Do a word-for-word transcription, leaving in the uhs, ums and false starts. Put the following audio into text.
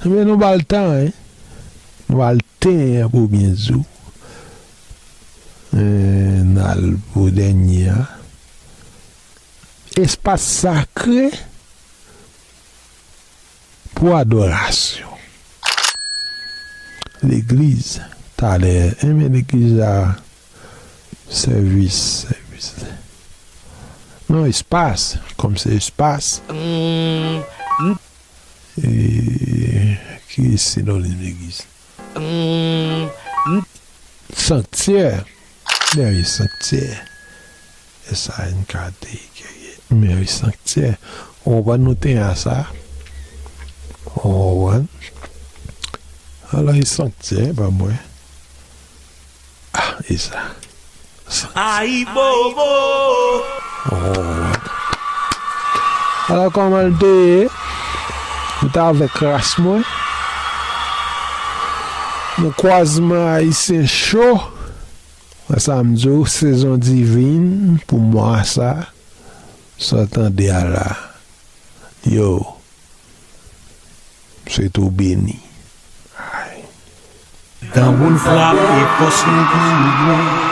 Men nou ba l tan, wi. Nou ba l tan pou byen di w. Eh, n al pou dènye a. Espas sakre pou adorasyon. Legliz, talè, enben legliz la, sèvis, sèvis. Non, espas, kòm se espas. E, ki sinonim legliz? Sanktyè. Mèri sanktyè. S A N K T Y E. Mèri sanktyè. Ou konprann nou te a sa? Ou konprann? Alò, e sanktyè, pa mwen. Ah, e sa. Ayibobo! Oh. Alò, kòman l te ye? Mwen te avèk ras mwen. Nan kwazman ayisyen cho. Sa m di w, sezon divin pou mwa sa. Sa w tande a la. Yo. Swete w beni. Ay. Tanbou n frape, fòs nou pou lwen.